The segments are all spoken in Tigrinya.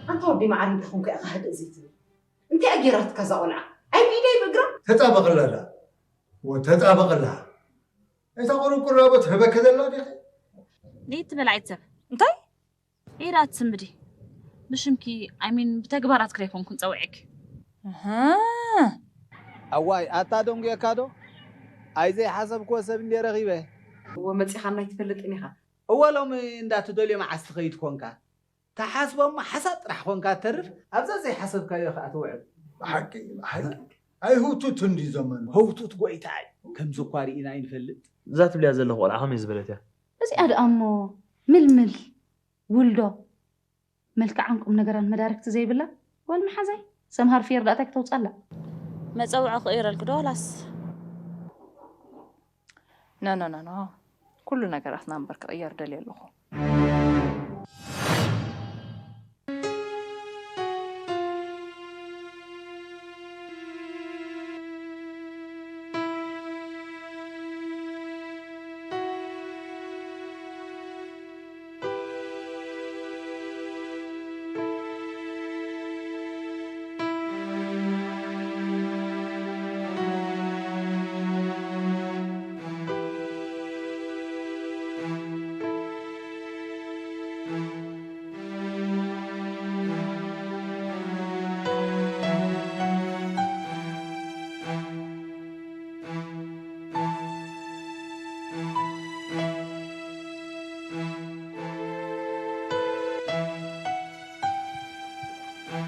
ኣንታ ወዲ መዓር እንተኾንካ ኢኻ ህድእ ዘይትብል? እንታይ ኣጌራትካ እዛ ቆልዓ? ኣይ ብኢደይ ብእግራ? ተጣበቕላ ዳ። ወተጣበቕላ። እታ ቁርቁር ኣቦ ትህበኪ ዘላ ዲኺ? ንይትበል ኣይትሰብ እንታይ ኢዳ ትስምብዲ? ብሽምኪ ኣይሚን ብተግባራት ክደ ይኮንኩን ፀውዕክ። ኣዋይ ኣታ ደንጉየካ ዶ? ኣይ ዘይሓሰብክዎ ሰብ እንደ ረኺበ። እወ መፂኻና ኣይትፈልጥን ኢኻ። እወ ሎሚ እንዳትደልዮ መዓስ ትኸይድ ኮንካ። ተሓስቦ እሞ ሓሳብ ጥራሕ ኮንካ ተርፍ ኣብዛ ዘይሓሰብካዮ ከዓ ትውዕል። ብሓቂ ብሓቂ ኣይህውቱት እንዲ ዘመን። ህውቱት ጎይታይ ከምዚ እኳ ርኢና ኣይንፈልጥ። እዛ ትብልያ ዘለኹ ቆልዓ ከመይ ዝበለት እያ? እዚኣ ደኣ እሞ ምልምል ውልዶ መልክዓን ቁምነገራን መዳርግቲ ዘይብላ ጓል መሓዛይ ሰምሃር ፍየር ደኣ ታይ ክተውፅኣላ? መፀውዒ ክቕይረልኪ ዶ ዋላስ? ኖኖኖኖ ኩሉ ነገራትና እምበር ክቕየር ደልየ ኣለኹ።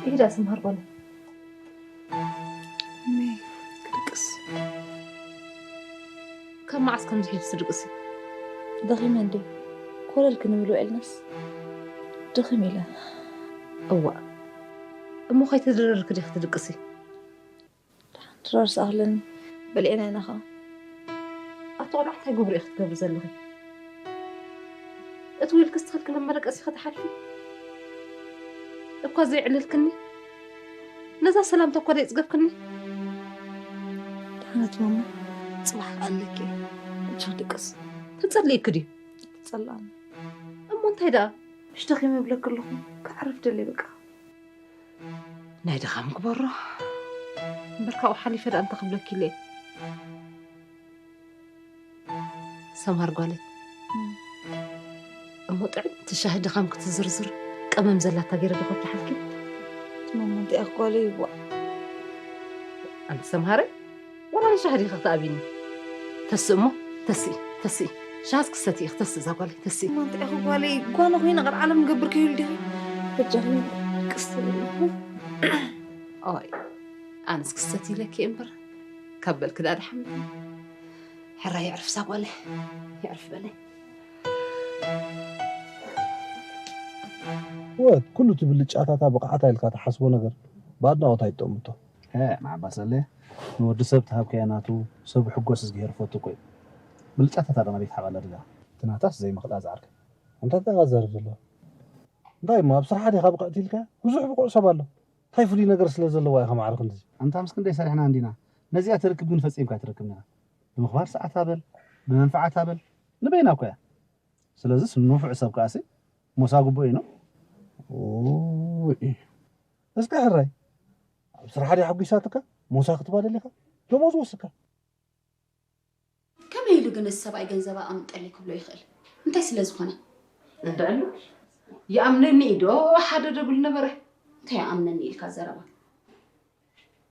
ኢዳ ስምሃር በሎ እመይ ክድቅስ ካብ መዓስ ከምዚ ሒዙ ትድቅሲ? ደኺመ እንዴ ኮለል ክንብል ውዕልናስ ደኺም ኢለ። እዋእ እሞ ከይተደረርኪ ዲኺ ትድቅሲ? ድራር ዝኣኽለኒ በሊዕና ኢና ኸዓ። ኣቲ ቆልዓ እንታይ ግብሪ ኢኺ ትገብሪ ዘለኺ? እቲ ውዒልክስ ትኽልክለን መደቀሲ ኸትሓልፊ እኳ ዘየዕለልክኒ ነዛ ሰላምታ እኳ ደየጽገብክኒ። ድሓነት ማማ ጽባሕ ክኣለኪ እየ። ሕጂ ክድቅስ። ተጸሊእኪ ድዩ? ተጸልኣኒ። እሞ እንታይ ደኣ? ምሽ ደኺመ እብለኪ ኣለኹ ከዕርፍ ደልየ በቃ። ናይ ድኻም ግበሮ እምበር ካብኡ ሓሊፈ ደኣ እንታይ ክብለኪ ኢለ እየ ሰምሃር ጓለይ እሞ ጥዕምቲ ሻሂ ድኻም ክትዝርዝር ቀመም ዘላታ ገይረ ዶ ከብልሓልኪ ትማማ እንታይ ኣኽጓለይ ይዋእ ኣንቲ ሰምሃረ ዋላ ንሻሂ ዲኺ ክትኣብይኒ ተስእ እሞ ተስኢ ተስኢ ሻሂ እስኪ ሰቲ ኢኺ ተስእ እዛ ጓለይ ተስኢ እሞ እንታይ ኣኽጓለይ ጓኖ ኮይነ ቀርዓለም ገብር ከይሉ ዲኺ በጃኺ ቅስቲ ዘለኹ ኦይ ኣነስ ክሰቲ ኢለኪ እየ እምበር ካብ በልኪ ደኣ ደሓን በሊ ሕራይ የዕርፍ እዛ ጓለይ የዕርፍ በለይ ህይወት ኩሉ እቲ ብልጫታታ ብቕዓታ ኢልካ ትሓስቦ ነገር ብኣድናቖት ኣይትጠምቶ። ሀ ማዕባሰለ ንወዲ ሰብ ተሃብካዮ ናቱ ሰብ ሕጎስ እዝግሄር ፈቱ እኮ እዩ። ብልጫታታ ዶ ናበይ ትሓባላ ድላ? እቲ ናታስ ዘይምኽእላ ዝዓርከይ። ኣንታ እንታይ ኢኻ ትዛረብ ዘለኻ? እንታይ እሞ ኣብ ስርሓ ዲኻ ብቕዕቲ ኢልካያ? ብዙሕ ብቑዕ ሰብ ኣሎ። እንታይ ፍሉይ ነገር ስለ ዘለዋ ኢኻ ማዕረ ክንድዚ? ኣንታ ምስ ክንደይ ሰሪሕና እንዲና ነዚኣ ትርክብ ግን ፈጺምካ ኣይትረክብን ኢኻ። ብምኽባር ሰዓታ በል ብመንፍዓታ በል ንበይና እኮ እያ። ስለዝስ ንፉዕ ሰብ ከኣሲ ሞሳ ግቡእ እዩ ነው። ኡይ እስከ ሕራይ ኣብ ስራሓ ድያ ሓጒሳትካ ሞሳ ክትባደል ኢኻ ደሞዝ ወስካ ከመይ ኢሉ ግን እዚ ሰብኣይ ገንዘባ ኣምጠለይ ክብሎ ይኽእል? እንታይ ስለ ዝኾነ? እንድዕሉ ይኣምነኒ እዩ ዶ ሓደ ደብል ነበረ? እንታይ ይኣምነኒ ኢልካ ዘረባ?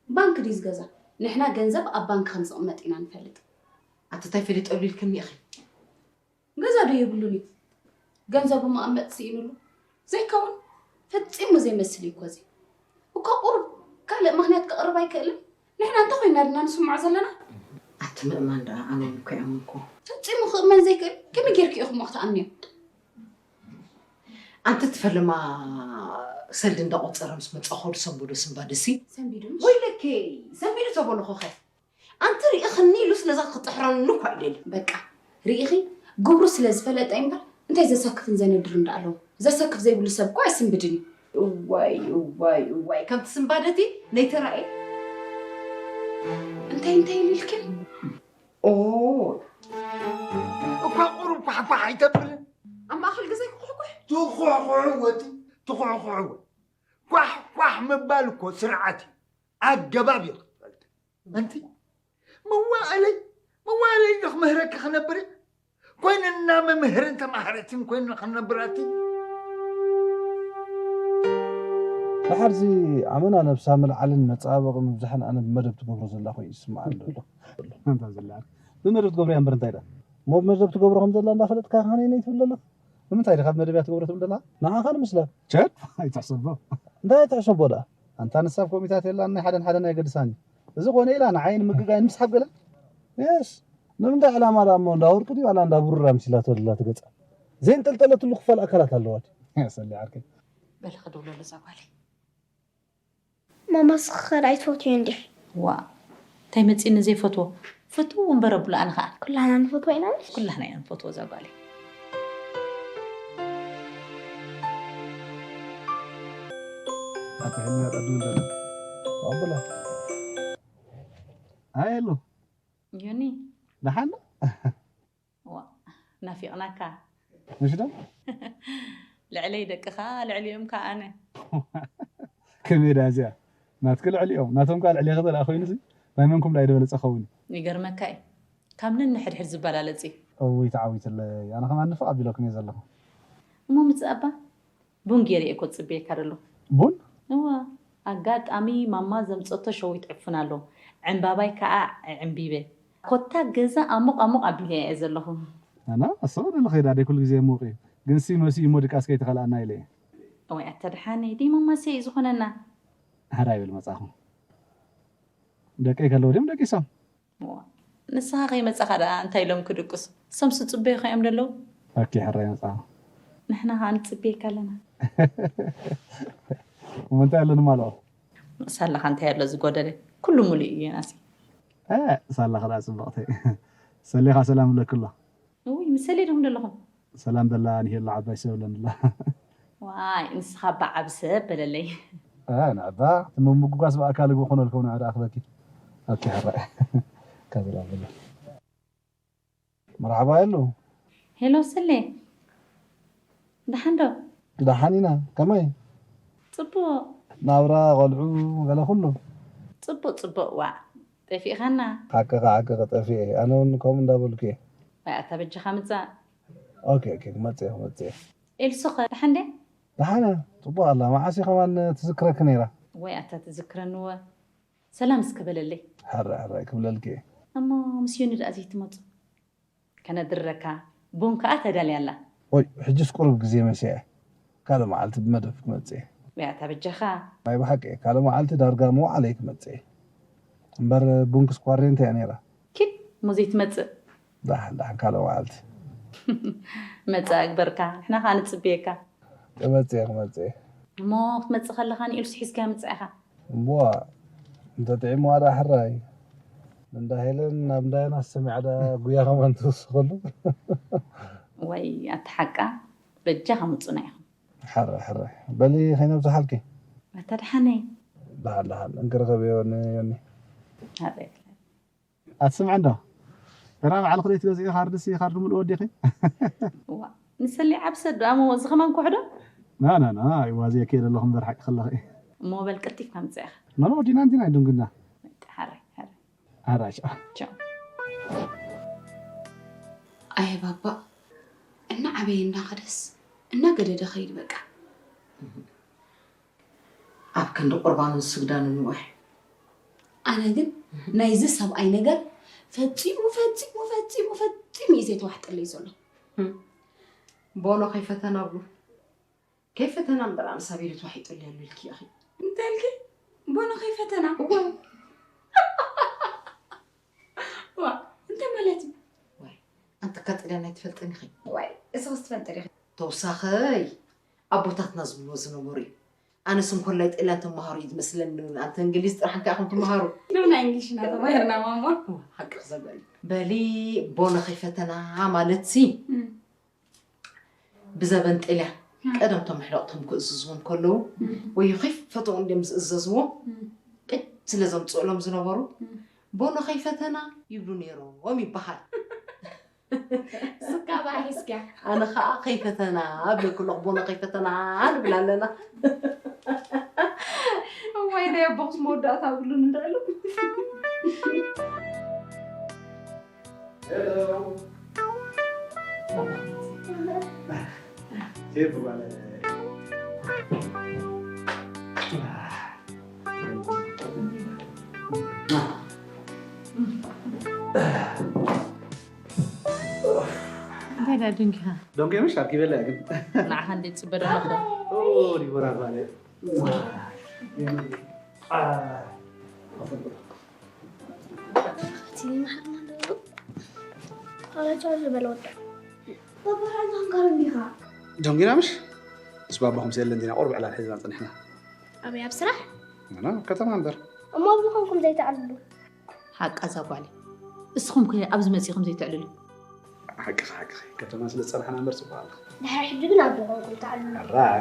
ባንክ ድዩ ዝገዛ? ንሕና ገንዘብ ኣብ ባንክ ከም ዝቕመጥ ኢና ንፈልጥ። ኣቲ እንታይ ፈሊጠሉ ኢልክኒ ኢኺ? ገዛ ዶ የብሉን እዩ? ገንዘቡ መቐመጢ ስኢኑሉ? ዘይከውን ፈጺሙ ዘይመስል እዩ እኮ እዚ። እኳ ቁሩብ ካልእ ምኽንያት ከቕርብ ኣይክእልን? ንሕና እንታይ ኮይንና ድና ንስምዖ ዘለና? ኣቲ ምእማን ደኣ ኣነ እኮ ይኣምንኩ። ፈጺሙ ክእመን ዘይክእል ከመይ ጌርኪ ኢኹም ክትኣምንዮ? ኣንቲ ትፈልማ ሰልዲ እንዳቆጸረ ምስ መጻ ኾዱ ሰንበዶ ስንባደሲ ሰንቢዱ ምሽ? ወይለኪ ሰንቢዱ ተበልኹ ኸ ኣንቲ ርኢኽኒ ኢሉስ ነዛ ክጥሕረኒ እኳ ይደሊ። በቃ ርኢኺ ግብሩ ስለ ዝፈለጠ እምበር እንታይ ዘሰክፍን ዘነድርን ደኣ ኣለዎ። ዘሰክፍ ዘይብሉ ሰብ እኮ ኣይስንብድን እዩ። እዋይ እዋይ እዋይ ከምቲ ስንባደቲ ነይተራእየ እንታይ እንታይ ኢሉ ኢልክን? ኦይ እኳ ቁሩብ ኳሕኳሕ ኣይተብልን። ኣብ ማእኸል ገዛይ ክኹሕኩሕ? ትኹሕኩሕዎ እቲ፣ ትኹሕኩሕዎ። ኳሕ ኳሕ ምባል እኮ ስርዓት እዩ፣ ኣገባብ እዩ ክትፈልጥ። እንቲ መዋእለይ፣ መዋእለይ ዶ ክምህረኪ ክነብር እየ? ኮይንና መምህርን ተማሃረትን ኮይንና ክነብር ኣቲ? ደሓርዚ ኣመና ነብሳ ምልዓልን መጻባበቒ ምብዛሕን ኣነ ብመደብ ትገብሮ ዘላ ኮይኑ ይስምዓኒ ዘሎ። ኣንታ ዘላ ብመደብ ትገብሮ እያ እምበር እንታይ ደኣ? እሞ ብመደብ ትገብሮ ከም ዘላ እንዳፈለጥካ ከመይ ነይ ትብል ዘለኻ? ንምንታይ ዲኻ ብመደብ እያ ትገብሮ ትብል ዘለኻ? ንዓኻ ንምስላ። ቸድ ኣይትሕሰቦ። እንታይ ኣይትሕሰቦ ደኣ? ኣንታ ንሳ ኣብ ኮሚታት የላን ናይ ሓደን ሓደን ኣይገድሳን እዩ። እዚ ኮነ ኢላ ንዓይ ንምግጋይ ንምስሓብ ገለ? የስ። ንምንታይ ዕላማ ደኣ እሞ እንዳ ወርቂ ድዩ ዋላ እንዳ ብሩር ኣምሲላቶ ዘላ ትገጻ? ዘይንጠልጠለትሉ ክፋል ኣካላት ኣለዋ ድዩ? የሰሊ ዓርከይ። በሊ ክድውለሉ እዛ ጓለይ። ማማ ስኽኸ ደኣ ኣይትፈትዮ እንዲኺ? ዋ እንታይ መጺኒ ዘይፈትዎ? ፈትዎ እምበር ኣቡሉ ኣነ ኸኣ። ኩላህና ንፈትዎ ኢና ምሽ? ኩላህና ኢና ንፈትዎ እዛ ጓለይ። ኣታ ህልና ጠዱ እንደና። ኣቡላ። ኣይ ኣሎ። ዮኒ። ደሓን ዶ? ዋ ናፊቕናካ። ምሽ ዶ? ልዕለይ ደቅኻ ልዕሊኦም ከኣ ኣነ። ከመይ ደኣ እዚኣ ናትኪ ልዕሊኦም ናቶም ከኣ ልዕሌኺ ተደኣ ኮይኑሲ ናይ መንኩም ደኣ ይደበለጸ ኸውን እዩ። ይገርመካ እዩ ካብ ነንሕድሕድ ዝበላለጽ እዩ። እውይ ተዓዊትለይ ኣነ ከማን ንፍቕ ኣቢለኩም እየ ዘለኹ። እሞ ምጽእ ኣባ ቡን ገይረ እየ እኮ ዝጽበየካ ዘለኹ። ቡን? እዋ ኣጋጣሚ ማማ ዘምጸቶ ሸዊት ዕፉን ኣሎ ዕምባባይ ከኣ ኣዕምቢበ ኮታ ገዛ ኣሙቕ ኣሙቕ ኣቢለያ እየ ዘለኹ። ኣና ኣሰቕ ደለ ኸይዳ ደይ ኩሉ ግዜ ሙቕ እዩ ግን ሲ መሲ እሞ ድቃስ ከይተኸልኣና ኢለ እየ። እወይ ኣታ ደሓነይ ደይ ማማሰይ እዩ ዝኾነና። ሕራይ በል መጻኹ። ደቀይ ከለዉ ድዮም ደቂሶም? እዋ፣ ንስኻ ከይመጻኻ ደኣ እንታይ ኢሎም ክድቅሱ? እሶምስ ዝጽበዩኻ እዮም ደለዉ። ኦኬ፣ ሕራይ መጻኻ። ንሕና ኸኣ ንጽበየካ ኣለና። እሞ እንታይ ኣሎ ንማልኦ? ሳላኻ እንታይ ኣሎ ዝጎደለ? ኩሉ ሙሉእ እዩ ዮናስ። እ፣ ሳላኻ ደኣ ጽብቕተይ። ሰሊኻ ሰላም እብለኪ ኣሎ። እውይ፣ ምስ ሰሌ ዲኹም ደለኹም? ሰላም በላ ንሄሎ ዓባይ ሰብ ኣለንላ። ዋይ ንስኻ እባ ዓቢ ሰብ በለለይ። እ ንዕባ እቲ ምምጉጋስ ብኣካል እኮ ኮነልኩም ንዕዳ ኣኽበኪ። ኦኬ ሕራይ። ከብላ በላ። መርሓባ የሉ። ሄሎ ሰሌ። ደሓን ዶ? ደሓን ኢና። ከመይ? ጽቡቕ። ናብራ ቆልዑ ገለ ኩሉ? ጽቡቕ ጽቡቕ። ዋዕ ጠፊእኻና። ሓቅኻ ሓቅኺ ጠፊኤ። ኣነ እውን ከምኡ እንዳበልኩ እየ። ዋይ ኣታ በጃኻ ምጻእ። ኦኬ ኦኬ ክመጽእ እየ ክመጽእ እየ። ኤልሱ ኸ ደሓን ድያ? ደሓን እያ ጽቡቕ ኣላ። መዓስ እዩ ከማን ትዝክረኪ ነይራ? ወይ ኣታ ትዝክረኒ እወ። ሰላም እስከ በለለይ። ሕራይ ሕራይ ክብለልኪ እየ። እሞ ምስ ዮኒ ደኣ ዘይትመጹ? ከነድርረካ ቡን ከኣ ተዳልያ ኣላ። ኦይ ሕጅስ ቁሩብ ግዜ መሲኣ እየ። ካልእ መዓልቲ ብመደብ ክመጽእ እየ። ወይ ኣታ በጃኻ። ናይ ብሓቂ እየ ካልእ መዓልቲ ዳርጋ ምውዓለይ ክመጽእ እየ። እምበር ቡን ክስኳሬንተ እያ ነይራ። ኪድ እሞ ዘይትመጽእ። ዳሕን ዳሕን ካልእ መዓልቲ። መጻ እግበርካ ንሕና ከኣ ንጽብየካ። ክመጽእ እየ ክመጽእ እየ። እሞ ክትመጽእ ከለኻ ንኢልሱ ሒዝካያ ምጻእ ኢኻ። እምቧ እንተ ጥዒምዋ ደኣ ሕራይ። እንዳ ሄለን ናብ እንዳ ዮናስ ሰሚዓ ደኣ ጉያ ከማን ትውስኸሉ። ወይ ኣታ ሓቃ በጃኻ ምጹና ኢኹም። ሕራይ ሕራይ በሊ ከይነብዝሓልኪ። ኣታ ደሓነይ። ደሓን ደሓን እንክርኸብ እዮ ንዮኒ። ኣታ ኣትስምዐ እንዶ? ተራ ባዕልኺ ደይ ትገዝኢ ካርድሲ ካርድ ሙሉእ ወዲኺ? እዋ ንሰሊ ዓብሰ ዶ ኣሞ እዚ ከማን ኮሕዶ? ና ና ና ይዋዝየኪ እየ ዘለኹ እምበር ሓቂ ከለኺ። እሞ በል ቀልጢፍካ ምጽእ ኢኻ። ኖ ኖ ወዲና እንዲና ኣይድንጉና። በቃ ሓራይ ሓራይ። ሓራይ ቻው። ቻው። ኣየ ባባ እናዓበየ እናኸደስ እናገደደ ኸይድ በቃ። ኣብ ክንዲ ቁርባኑን ስግዳኑን ይውሕ። ኣነ ግን ናይዚ ሰብኣይ ነገር ፈጺሙ ፈጺሙ ፈጺሙ ፈጺሙ እዩ ዘይተዋሕጠለይ ዘሎ። ቦኖ ከይፈተና ብሉ። ከይፈተና እምበር ኣነ ሳብ ኢሉ ተዋሒጡለይ ኣሎ ኢልኪ ኢኺ። እንታይ ኢልኪ? ቦኖ ከይፈተና? እወ። ዋ እንታይ ማለት እዩ? ዋይ ኣንተ ካጥልያን ኣይትፈልጥን ኢኺ። ዋይ እስኽስ ትፈልጢ ዲኺ? ተውሳኸይ ኣቦታትና ዝብልዎ ዝነበሩ እዩ። ኣነስ እንኮላይ ጥልያን ተምሃሩ እዩ ዝመስለኒ። ኣንተ እንግሊዝ ጥራሕ እንካ ኢኹም ትምሃሩ። ንሕና እንግሊሽ ኢና ተማሂርና ማማ። እዋ፣ ሓቅኺ ዘበል በሊ። ቦነ ከይፈተና ማለት ሲ እም። ብዘበን ጥልያን እም። ቀደም ቶም ኣሕለቕቶም ክእዝዝዎም ከለዉ እም። ወይ ከይፈተው እንድዮም ዝእዘዝዎ እም። ቅጅ ስለ ዘምፅእሎም ዝነበሩ እም። ቦነ ከይፈተና ይብሉ ነይሮም ይበሃል። ስካ ባሂስካ። ኣነ ከዓ ከይፈተና ኣብለኩ ኣለኹ፣ ቦኖ ከይፈተና ንብል ኣለና። እዋይ ናይ ኣቦኹስ መወዳእታ ብሉን እንዳሉ። እንታይ ደኣ ደንጊኻ? ደንጎ ምሽ ኣርኪበላ ግን ንዓኻ እንዴት ጽበ ደለኹ? ኦ ዲቦራ ባለ እቲ መሓመድ ዶ? ቃላቸው ዝበለ ወደ በበራን ዛንጋር እንዲኻ ደንጊና ምሽ ስባባኹም ስለ እንዲና ቁርብ ዕላል ሒዝና ጸኒሕና ኣበይ ኣብ ስራሕ እና ከተማ እምበር እሞ ብዝኾንኩም ዘይተኣልሉ ሓቃ እዛ ጓል እስኹም ከ ኣብዚ መጺኹም ዘይትዕልሉ ሓቅኺ ሓቅኺ ከተማ ስለ ዝጸናሕና እምበር ጽቡቕ ኣለኺ ድሕሪ ሕጂ ግን ኣብ ዝኾንኩም ተኣልሉ ራይ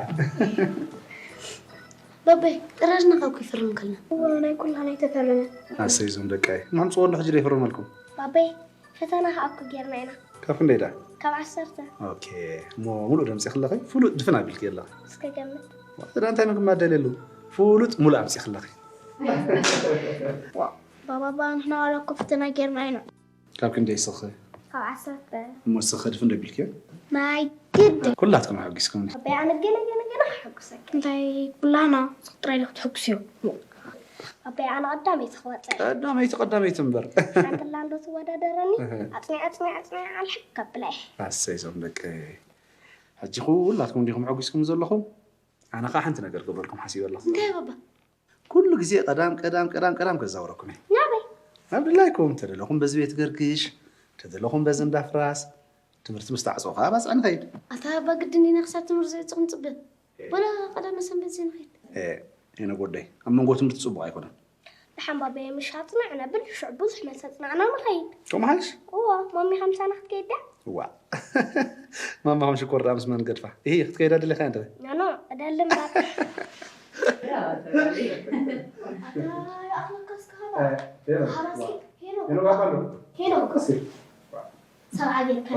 በበይ ጥራዝና ካብ ክፍርም ከልና እዎ ናይ ኩላና ኣይተፈረመ ኣሰይ እዞም ደቀይ ምሕምፅዎ እንዶ ሕጂ ዘይፈርመልኩም ባበይ ፈተና ከኣኩ ጌርና ኢና ካብ ክንደይ ዳ ካብ ዓሰርተ ኦኬ እሞ ሙሉእ ደምፂ ክለኸ ፍሉጥ ድፍን ኣቢልኪ ኣለኺ እስከ ገምት ወላ እንታይ ምግማት ደልየሉ ፍሉጥ ሙሉእ ኣምፂ ክለኺ ባባባ ንሕና ዋላ እኮ ፈተና ጌርና ኢና ካብ ክንደይ ስኺ ካብ ዓሰርተ እሞ ስኺ ድፍን ደቢልኪ ናይ ግድ ኩላትኩም ሓጒስኩምኒ ኣበይ ኣነ ገለ ገለ ገለ ክሕጉሰኪ እንታይ ኩላና ስኽ ጥራይ ኢለ ክትሕጉስዮ ኣበይ ኣነ ቀዳመይቲ ክወፅእ ቀዳመይቲ ቀዳመይቲ እምበር ሓንቲ ላንዶ ትወዳደረኒ ኣፅኒዐ ኣፅኒዐ ኣፅኒዐ ኣልሕክ ከብላ እየ ኣሰይ ዞም ደቂ ሕጂ ኩላትኩም እንዲኹም ሕጒስኩም ዘለኹም ኣነ ከዓ ሓንቲ ነገር ክብለልኩም ሓሲበ ኣለኹ እንታይ ባባ ኩሉ ግዜ ቀዳም ቀዳም ቀዳም ቀዳም ከዛውረኩም እየ ናበይ ናብ ድላይኩም ተደለኹም በዚ ቤት ገርግሽ ተደለኹም በዚ እንዳፍራስ ትምህርቲ ምስ ተዓፅኦ ከዓ ባፅዕ ንኸይድ ኣታ ኣባ ግድን ኢና ክሳብ ትምህርቲ ዘዕፅቕ ንፅበ ወላ ቀዳመ ሰንበት ዘይንኸይድ የነጎደይ ኣብ መንጎ ትምህርቲ ፅቡቕ ኣይኮነን ንሓምባበየ ምሻጥና ዕነብል ሽዑ ብዙሕ መልሲ ኣፅናዕና ንኸይድ ከምሓሽ እዎ ማሚ ሓምሳና ክትከይድ ድያ ዋ ማማ ከም ሽኮር ደኣ ምስ መን ገድፋ ይህ ክትከይዳ ድለካ እንተ ኖኖ እደሊ እምበር ኣኽለካስ ከሃባ ሓራሲ ሄኖ ሄኖ ሰብዓ ቤትካ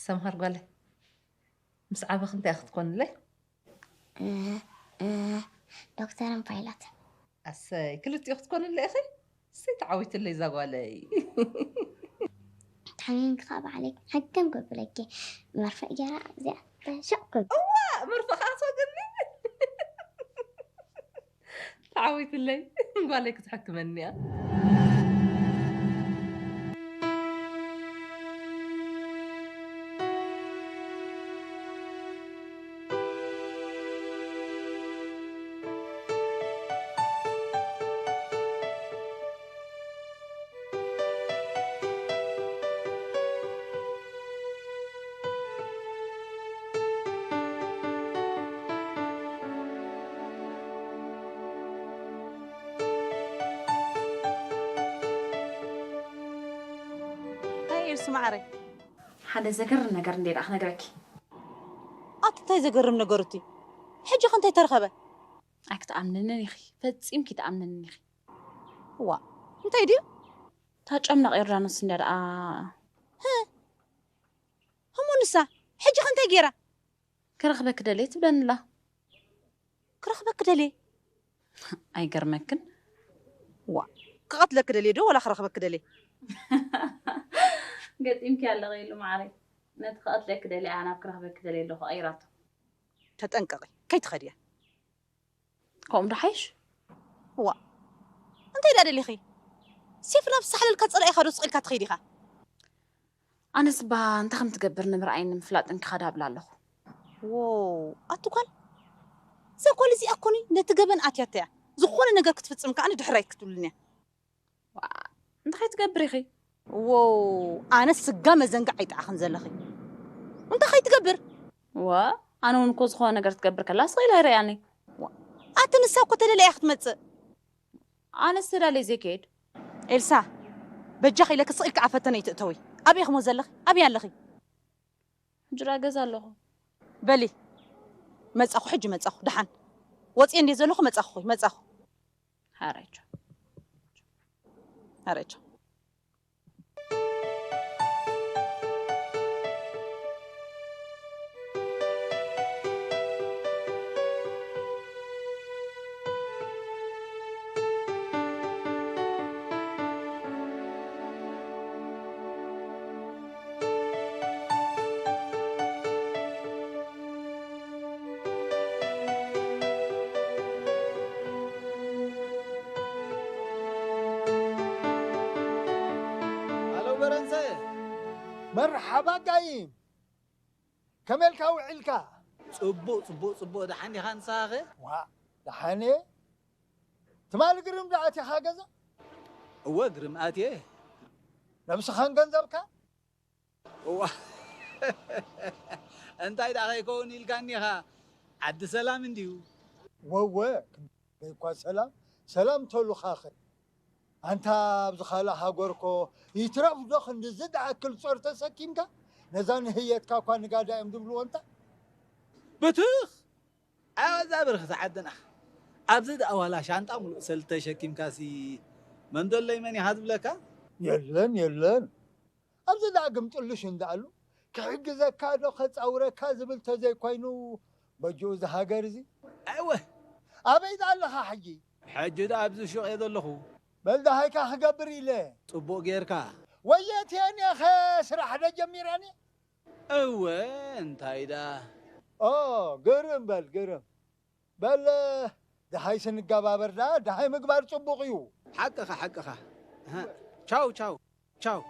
ሰምሃር ጓለ ምስ ዓበኽ እንታይ ክትኮንለይ ዶክተርን ፓይለትን ኣሰይ ክልቲኡ ክትኮንለ ኢኺ እሰይ ተዓዊትለይ እዛ ጓለይ ተሓሚምኪ ከዓ ባዕለይ ሕክም ክብለኪ መርፍእ ገይራ እዚኣ በሸቕ ክብል እዋ መርፍእ ከዓ ትወግኒ ተዓዊትለይ ጓለይ ክትሕክመኒ እያ እንታይ እዩ እሱ ማዕረይ? ሓደ ዘገርም ነገር እንደ ደኣ ክነግረኪ። ኣቲ እንታይ ዘገርም ነገር እቲ? ሕጂ ከ እንታይ ተረኸበ? ኣይክትኣምንንን ኢኺ፣ ፈጺምኪ ትኣምንንን ኢኺ። ዋ፣ እንታይ ድዩ? እታ ጨምና ዮርዳኖስ እንድያ ደኣ። ህእ፣ ህሞ ንሳ ሕጂ ከ እንታይ ገይራ? ክረኽበኪ ደልየ ትብለኒ ኣላ። ክረኽበኪ ደልየ? ኣይገርመክን? ዋ፣ ክቐትለኪ ደልየ ዶ ወላ ክረኽበኪ ደልየ? ገጢምኪ ኣለኺ ኢሉ መዓረይ። ነቲ ክቐትለኪ ደልየ እያ ናብ ክረኽበኪ ደልየ ኣለኹ ቀይራቶ። ተጠንቀቒ፣ ከይትኸድያ። ከምኡ ዶ ሓይሽ? ዋ፣ እንታይ ደኣ ደሊኺ? ሴፍ ናብ ዝሰሓለልካ ጸላኢኻ ዶ ስቕ ኢልካ ትኸይድ ኢኻ? ኣነስ እባ እንታይ ከም ትገብር ንምርኣይን ንምፍላጥን ክኸዳ እብላ ኣለኹ። ዎው፣ ኣቲ ጓል፣ እዛ ጓል እዚኣ እኮ ነቲ ገበን ኣትያታ እያ። ዝኾነ ነገር ክትፍጽም ከኣ ንድሕር ኣይክትብልን እያ። ዋ፣ እንታይ ትገብሪ ኢኺ? ዎው፣ ኣነ ስጋ መዘንግዕ ኣይጠዓኽን ዘለኺ። እንታይ ከይትገብር? ዋ፣ ኣነ እውን እኮ ዝኾነ ነገር ትገብር ከላ ስቕ ኢላ ይረኣያኒ። ዋ፣ ኣቲ ንሳ እኮ ተደልያ እያ ክትመጽእ። ኣነስ ተዳልየ ዘይከይድ። ኤልሳ፣ በጃኺ ኢለኪ ስቕ ኢልኪ ኣብ ፈተነ ኣይትእተዊ። ኣበይ ኢኺሞ ዘለኺ? ኣበይ ኣለኺ? ሕጂ ደኣ ገዛ ኣለኹ። በሊ፣ መጻኹ፣ ሕጂ መጻኹ። ደሓን ወጽየ እንድየ ዘለኹ፣ መጻኹ፣ መጻኹ። ሃረቻ። ሃረቻ። ሃሎ በረንሰ። መርሓባ ጋይም። ከመይ ኢልካ ውዒልካ? ጽቡቕ፣ ጽቡቕ፣ ጽቡቕ። ደሓን ዲኻ ንስኻ ኸ? ዋእ፣ ደሓን እየ። ትማሊ ግርም ዶ ኣቲኻ ገዛ? እወ፣ ግርም ኣትየ። ነብስኻን ገንዘብካ? እዋ። እንታይ ደኣ ከይከውን ኢልካኒ ኢኻ? ዓዲ ሰላም እንድዩ። ወወ፣ ክንደይ እኳ ሰላም፣ ሰላም ተሉኻኸ። ኣንታ ኣብዚ ካልእ ሃገር እኮ ይትረፍ ዶ ክንድዚ ዝኣክል ጾር ተሰኪምካ? ነዛ ንህየትካ እኳ ንጋዳ እዮም ዝብልዎ እንታ። ብትኽ! ኣዛ ብርኽቲ ዓድና። ኣብዚ ደኣ ዋላ ሻንጣ ሙሉእ ሰልዲ ተሸኪምካሲ መን ደሎይ መን ኢኻ ዝብለካ? የለን፣ የለን። ኣብዚ ደኣ ግምጥልሽ እንዳኣሉ ክሕግዘካ ዶ ከጻውረካ ዝብል ተዘይኮይኑ በጅኡ እዚ ሃገር እዚ። ኣይወ! ኣበይ ደኣ ኣለኻ ሕጂ? ሕጂ ደኣ ኣብዚ ሹቕ እየ ዘለኹ። በል ደሃይካ ክገብር ኢለ። ጽቡቕ ጌርካ። ወየትየን እየ ኸ ስራሕ ዶ ጀሚረን እየ? እወ፣ እንታይ ደኣ? ኦ፣ ግርም በል፣ ግርም። በል፣ ደሃይ ስንገባበር ደኣ፣ ደሃይ ምግባር ጽቡቕ እዩ። ሓቅኻ፣ ሓቅኻ። ኣሃ። ቻው፣ ቻው፣ ቻው።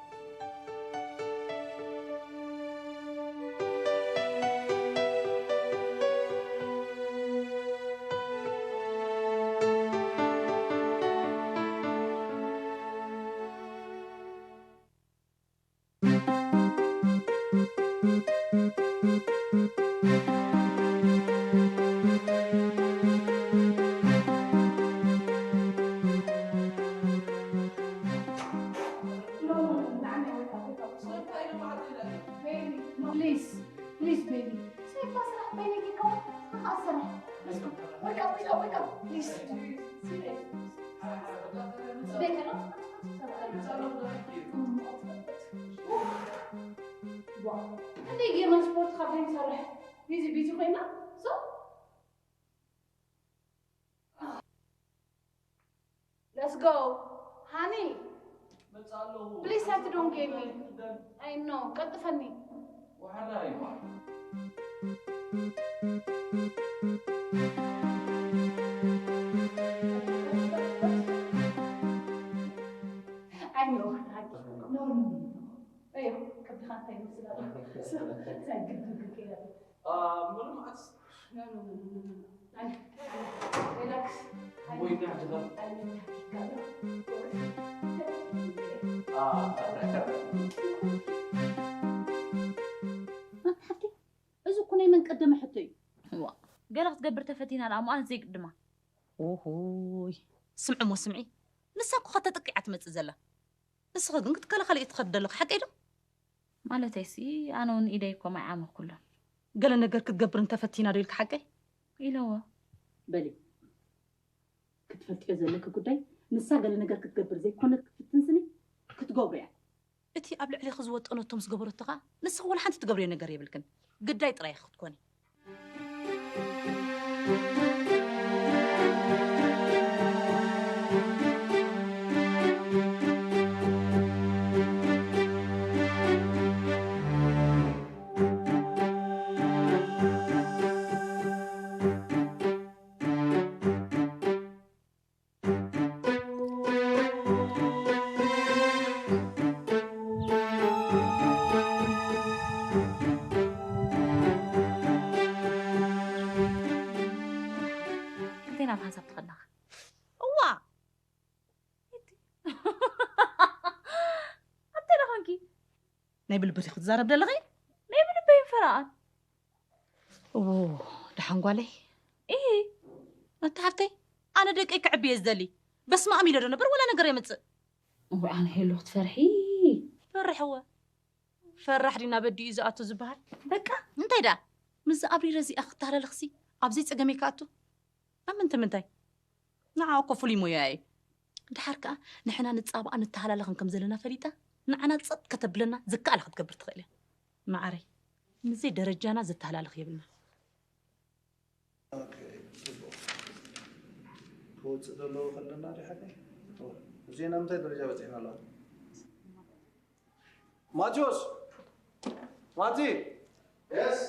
Please, please, baby. Sleep, ስራሕ በይነይ ከይከውን፣ ንኻ ስራሕ። Let's go. Wake up, wake up, wake up, please. Sleep. Sleep. ዋ፣ እንዴ ጌርና ስፖርት ካብ ዘይንሰርሕ ቢዚ ቢዚ ኮይና። So let's go honey. መጽእ ኣለኹ። Please ሃቲ don't give me. I know ቀልጥፈኒ። ወሓላ እዩ። I know. No, no, no, no. ኣዮ፣ ከብድኻ እንታይ ይመስል ኣሎ? እንታይ ግርግር ከይዳ? አ፣ ምንም ኣስ- No, no, no, no, no, no. ኣይ፣ ኣይ፣ ሪላክስ። ኣይ፣ ወይና ድኻ? ኣይ፣ ኣይ፣ አ፣ ሓፍቲ፣ እዚ እኮ ናይ መን ቀደመ ሕቶ እዩ? እዋ፣ ገለ ክትገብር ተፈቲና ደኣ እሞ ኣነስ ዘይግድማ። ኡሁይ፣ ስምዒ እሞ ስምዒ፣ ንሳ እኮ ከተጥቅዕ እያ ትመጽእ ዘላ። ንስኺ ግን ክትከላኸሊ እየ ትኸዲ ዘለኺ፣ ሓቀይ ዶ? ማለተይሲ፣ ኣነ እውን ኢደይ እኮ ማይ ዓመኽኩለን። ገለ ነገር ክትገብር እንተፈቲና ዶ ኢልኪ ሓቀይ? ኢለዎ። በሊ፣ ክትፈልጥዮ ዘለኪ ጉዳይ፣ ንሳ ገለ ነገር ክትገብር ዘይኮነት ክትፍትን ስኒ፣ ክትገብሮ እያ። እቲ ኣብ ልዕሌኺ ዝወጠነቶ ምስ ገበረቶ ኸኣ ንስኺ ወላ ሓንቲ ትገብርዮ ነገር የብልክን። ግዳይ ጥራይ ኢኺ ክትኮኒ። እንታይ ናብ ሓንሳብ ትኸድናኻ? እዋ! ኣንተ ደኾንኪ? ናይ ብልቢ ዲኺ ክትዛረብ ደለኺ? ናይ ብልበይ ፈራኣት። እዎ፣ ደሓን ጓለይ? ኢሂ። ኣታ ሓፍተይ፣ ኣነ ደቀይ ክዕብየ ዝደሊ። በስመ ኣብ ኢለ ዶ ነበር ወላ ነገር የምጽእ? እዋእ፣ ኣነ ሄሎ ክትፈርሒ። ፈርሕወ። ፈራሕ ዲና በዲኡ ዝኣቱ ዝበሃል? በቃ። እንታይ ደኣ? ምስዚ ኣብሪረ እዚኣ ክተሃላለኽሲ፣ ኣብ ዘይጸገመይ ክኣቱ? ኣብ ምንታይ ምንታይ? ንዓ እኮ ፍሉይ ሞያ እዩ። ደሓር ከኣ ንሕና ንጻባኣ ንተሃላለኽን ከም ዘለና ፈሊጣ፣ ንዓና ጸጥ ከተብለና ዝከኣላ ክትገብር ትኽእል እያ። መዓረይ፣ ምስዘይ ደረጃና ዘተሃላልኽ የብልና። ኦኬ፣ ጽቡቕ። ክወጽእ ዘለዎ ከለና ዶ ሓቀይ? እወ። ዜና እንታይ ደረጃ በጺሕና ኣለዋ? ማቴዎስ! ማቲ! የስ!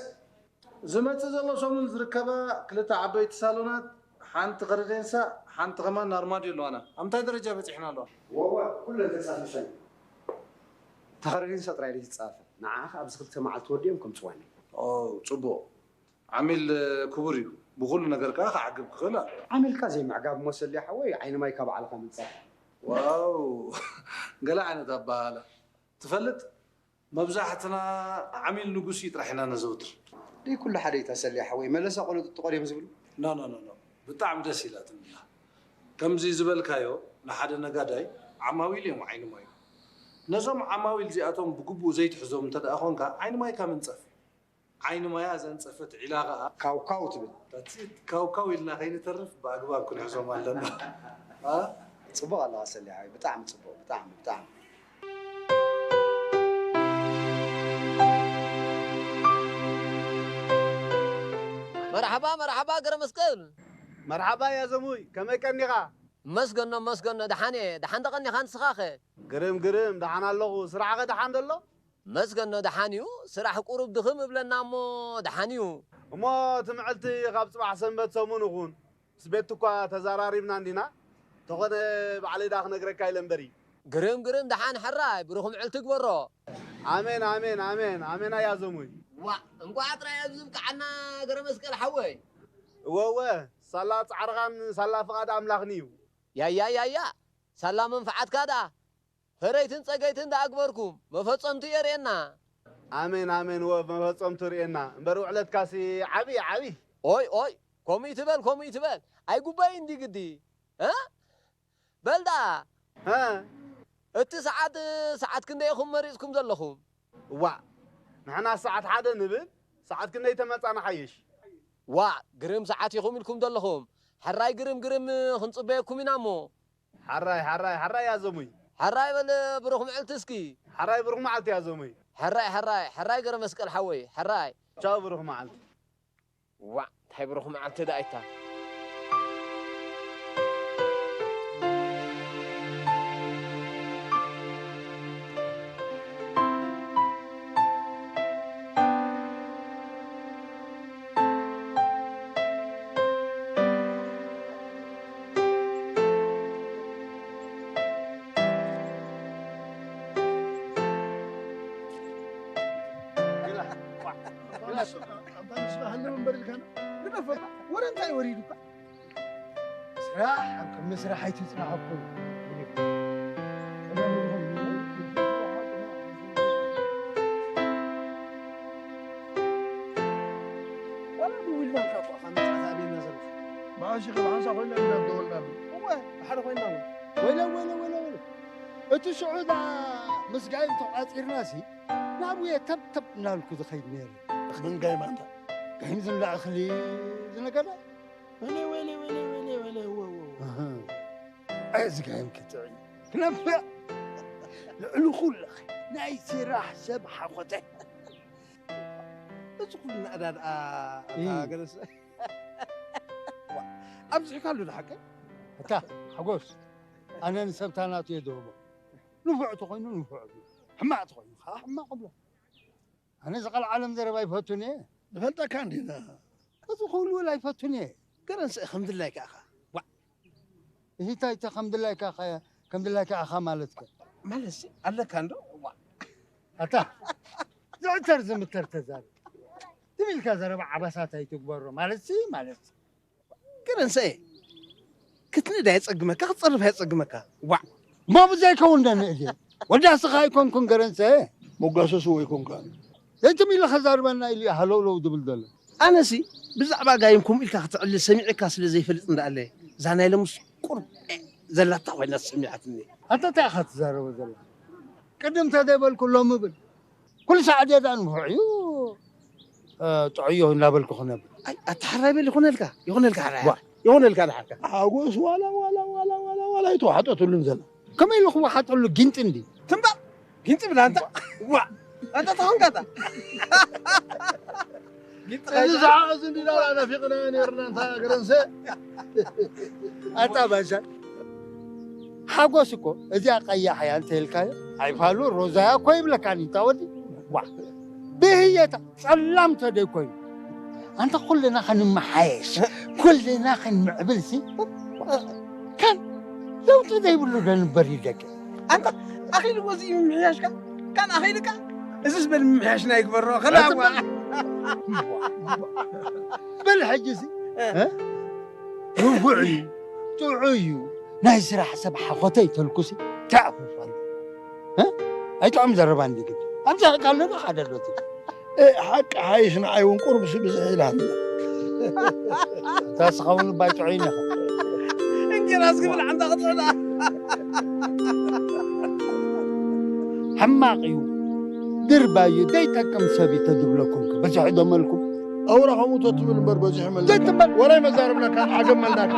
ዝመጽእ ዘሎ ሰሙን ዝርከባ ክልተ ዓበይቲ ሳሎናት፣ ሓንቲ ከረዴንሳ፣ ሓንቲ ከማን ኣርማድዮ ኣለዋና። ኣብ እንታይ ደረጃ በጺሕና ኣለዋ? ወዋ፣ ኩለን ተጻፊፈን። እታ ከረዴንሳ ጥራይ ድዩ ዝጻፈ? ንዓ ከኣ ኣብዚ ክልተ መዓልቲ ወዲኦም ከምጽዋኒ። ኦ፣ ጽቡቕ። ዓሚል ክቡር እዩ። ብኹሉ ነገር ከኣ ክዓግብ ክኽእል ኣሎ። ዓሚልካ ዘይምዕጋብ እሞ ሰልያ ሓወይ፣ ዓይኒ ማይካ ባዕልኻ ምንጻፍ። ዋው! ገለ ዓይነት ኣበሃህላ። ትፈልጥ፣ መብዛሕትና ዓሚል ንጉስ እዩ ጥራሕ ኢና ነዘውትር። ደይ ኩሉ ሓደ እዩ ተሰልያ ሓወይ፣ መለሳ ቆሎ ጥጥቆ ድዮም ዝብሉ? ኖ፣ ኖ፣ ኖ፣ ኖ። ብጣዕሚ ደስ ኢላትኒ ኣላ። ከምዚ ዝበልካዮ፣ ንሓደ ነጋዳይ ዓማዊል እዮም ዓይኒ ማዩ። ነዞም ዓማዊል እዚኣቶም ብግቡእ ዘይትሕዞም እንተ ደኣ ኾንካ፣ ዓይኒ ማይካ ምንጸፍ እዩ። ዓይኒ ማያ ዘንጸፈት ዒላ ኸኣ ካውካው ትብል። That's it። ካውካው ኢልና ከይንተርፍ ብኣግባብ ክንሕዞም ኣለና። ኣ? ጽቡቕ ኣለኻ ሰሊሓይ፣ ብጣዕሚ ጽቡቕ፣ ብጣዕሚ፣ ብጣዕሚ። መርሓባ፣ መርሓባ ገረመስቀል። መርሓባ ያዘሙይ፣ ከመይ ቀኒኻ? መስገኖ፣ መስገኖ፣ ደሓን እየ። ደሓን ዶ ቀኒኻ ንስኻኸ? ግርም፣ ግርም፣ ደሓን ኣለኹ። ስራሕኸ ደሓን ደሎ? መስገኖ ደሓን እዩ። ስራሕ ቁሩብ ድኽም እብለና እሞ ደሓን እዩ። እሞ እቲ ምዕልቲ ካብ ጽባሕ ሰንበት ሰሙን ይኹን። ምስ ቤት እኳ ተዘራሪብና እንዲና። ተኾነ ባዕለይ ደኣ ክነግረካ ኢለ እምበሪ። ግርም ግርም ደሓን ሕራይ ብሩኽ ምዕልቲ ግበሮ። ኣሜን ኣሜን ኣሜን ኣሜን ኣያ ዘሙይ። ዋእ እንቋዕ ጥራይ ኣብዚ ብቅዓና ገረመስቀል ሓወይ። እወ እወ ሳላ ጻዕርኻን ሳላ ፍቓድ ኣምላኽን እዩ። ያያ ያያ ሳላ መንፍዓትካ ደኣ። ፈረይትን ጸገይትን ደኣ ግበርኩም፣ መፈጸምቱ የርእየና። ኣሜን፣ ኣሜን። ወ-፣ መፈጸምቱ ርእየና። እምበር ውዕለትካሲ ዓቢ፣ ዓቢ። ኦይ፣ ኦይ፣ ከምኡ ይትበል፣ ከምኡ ይትበል። ኣይጉባይን ድዩ ግዲ? እ? በል ደኣ። እ? እቲ ሰዓት፣ ሰዓት ክንደይ ኢኹም መሪጽኩም ዘለኹም? እዋእ፣ ንሕና ሰዓት ሓደ ንብል፣ ሰዓት ክንደይ ተመጻና ሓይሽ? ዋእ፣ ግርም ሰዓት ኢኹም ኢልኩም ዘለኹም። ሕራይ ግርም ግርም ክንጽበየኩም ኢና እሞ። ሓራይ፣ ሓራይ፣ ሓራይ ያዘሙይ። ሓራይ በል ብሩኽ ምዕልቲ እስኪ። ሓራይ ብሩኽ መዓልቲ ያዘሙይ። ሕራይ፣ ሕራይ፣ ሕራይ ገረመስቀል ሓወይ፣ ሕራይ። ቻው ብሩኽ መዓልቲ። ዋእ፣ እንታይ ብሩኽ መዓልቲ ደኣ ኢታ። ኣባ ንስኻ ሃለው እምበር ኢልካና። ግደፎ፣ ወረ እንታይ ወሪዱካ? ስራሕ ኣብ ቅድሚ ስራሕ ኣይትጽናሕ እኮ። ዋላ ደዊልናልካ እኮ፣ ካብ መጻእካ ኣበየና ዘለኻ? መዓሽ ኢኻ ብሓንሳእ ኮይና ኢና ደወልናሉ። እወ፣ ብሓደ ኮይና እወ። ወይለ፣ ወይለ፣ ወይለ፣ ወይለ። እቲ ሽዑ እዛ ምስጋይን ተቋጺርናሲ፣ ናብኡ እየ ተብተብ እናበልኩ ዝኸይድ ነይረ። ምን ጋይም ኣንታ? ጋይም ዝብላዕ እኽሊ ዝነገዳ? ወይለ፣ ወይለ፣ ወይለ፣ ወይለ፣ ወይለ፣ እወ፣ እወ፣ እወ። ኣሃ። ኣይ፣ እዚ ጋይም ክትዕይ። ክነፍዕ። ልዕሊ ኩሉ ናይ ስራሕ ሰብ ሓኾተ። እዚ ኩሉ ናእዳ ደኣ ኣታ እይ። ገለስ። ዋ፣ ኣብዚሕካሉ ዶ ሓቀይ? እታ ሓጎስ፣ ኣነ ንሰብታ ናቱ እየ ዝህቦ። ንፉዕ ተኾይኑ ንፉዕ እብሎ፣ ሕማቕ ተኾይኑ ከዓ ሕማቕ እብሎ። ኣነ እዚ ቃል ዓለም ዘረባ ኣይፈቱን እየ። ንፈልጠካ እንዲና። እዚ ኩሉ ወላ ኣይፈቱን እየ። ገረንሰ ከም ድላይካ ኢኻ። ዋ። እዚ እንታይ እተ ከም ድላይካ ኢኻ፣ ከም ድላይካ ኢኻ ማለትከ? ማለትሲ ኣለካ እንዶ? ዋ። ኣታ፣ ዝዕተር ዝምተር ተዛረብ። ትም ኢልካ ዘረባ ዓበሳት ኣይትግበሮ። ማለትሲ፣ ማለት። ገረንሰ፣ ክትንእድ ኣየጸግመካ፣ ክትጸርፍ ኣየጸግመካ። ዋዕ። እሞ ብዘይከውን ደንእድ እየ። ወዳስኻ ኣይኮንኩን ገረንሰ። መጓሰሱ ኣይኮንካን። ዘይትም ኢለ ከዛርበና ኢሉ እዩ ሃለውለው ዝብል ዘሎ። ኣነሲ ብዛዕባ ጋይም ከምኡ ኢልካ ክትዕልል ሰሚዐካ ስለ ዘይፈልጥ እንዳኣለ፣ እዛ ናይ ለሙስ ቁርብ ዘላታ ኮይና ተሰሚዓትኒ። ኣንታ እንታይ ኢኻ ትዛረቦ ዘለኻ? ቅድም ተዘይበልኩ ሎሚ ብል። ኩሉ ሰዓት እየ ደኣ ንፍዑ እዩ፣ እ፣ ጥዑዮ እናበልኩ ክነብር። ኣይ፣ ኣታ ሓራይ በል ይኹነልካ፣ ይኹነልካ ሓራይ፣ ዋ። ይኹነልካ ደሓርካ። ሓጎስ ዋላ፣ ዋላ፣ ዋላ፣ ዋላ፣ ዋላ ኣይተዋሕጠትሉን ዘላ። ከመይ ኢሉ ክወሓጠሉ ጊንጢ እንዲ? ትምባር፣ ጊንጢ ብላ ኣንታ። ዋ፣ ኣንታ ተኾንካ ኣታ። ጊንጢ እዚ ኻይታ። ሰዓት እዚ እንዲና ናፊቕና ነርና እንታ ገረንሰ። ኣታ ባሻ። ሓጎስ እኮ እዚኣ ቀያሕ እያ እንተኢልካዮ፣ ኣይፋሉ ሮዛያ እኮ ይብለካኒ፣ እንታ ወዲ። ዋ፣ ብህየታ ጸላም ተደይ ኮይኑ። ኣንታ ኩልና ክንመሓየሽ፣ ኩልና ክንምዕብል ሲ፣ ካን ለውጢ ዘይብሉ ዶ ንበር እዩ ደቂ? ኣንታ ኣኺሉ ወዚ ምምሕያሽካ፣ ካን ኣኺልካ፣ እዚስ በል ምምሕያሽና ይግበሮ፣ ከላ ኣቲ ዋ። በል ሕጂ ሲ፣ እ። እ? ንፉዕ እዩ፣ ጥዑይ እዩ፣ ናይ ስራሕ ሰብ ሓኾተይ ተልኩሲ ተዕፍፋሉ። እ? ኣይጥዕም ዘረባ እንዲ ግዲ። ኣብዚ ሕቂ ኣሎ ዶ ሓደ ኣሎ እቲ? እ፣ ሓቂ ሓይሽ ንዓይ እውን ቁርብሲ ብዝሕ ኢላ ኣላ። እታ ስኻ እውን እባ ኣይጥዑይን ኢኻ። እንጀራ ዝግብል ዓንታ ክትዕዳ። ሕማቕ እዩ፣ ድርባይ እዩ፣ ዘይጠቅም ሰብ እዩ ተዝብለኩም ከ በዚሑ ዶ መልኩም? ኣውራ ከምኡ ተትብል እምበር በዚሑ መልካ። ዘይትበል። ወላይ መዛረብናካ፣ ዓገብ መልናካ።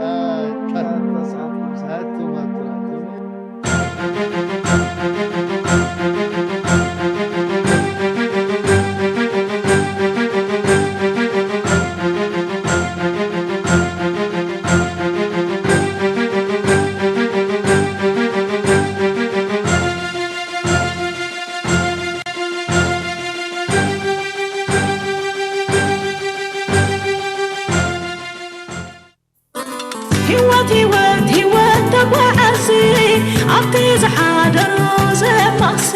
ኣይ፣ ኣታ፣ ኣታ፣ ኣታ። ህይወት፣ ህይወት፣ ህይወት ተጓዓዚ፣ ኣብቲ ዝሓደሮ ዘማሲ።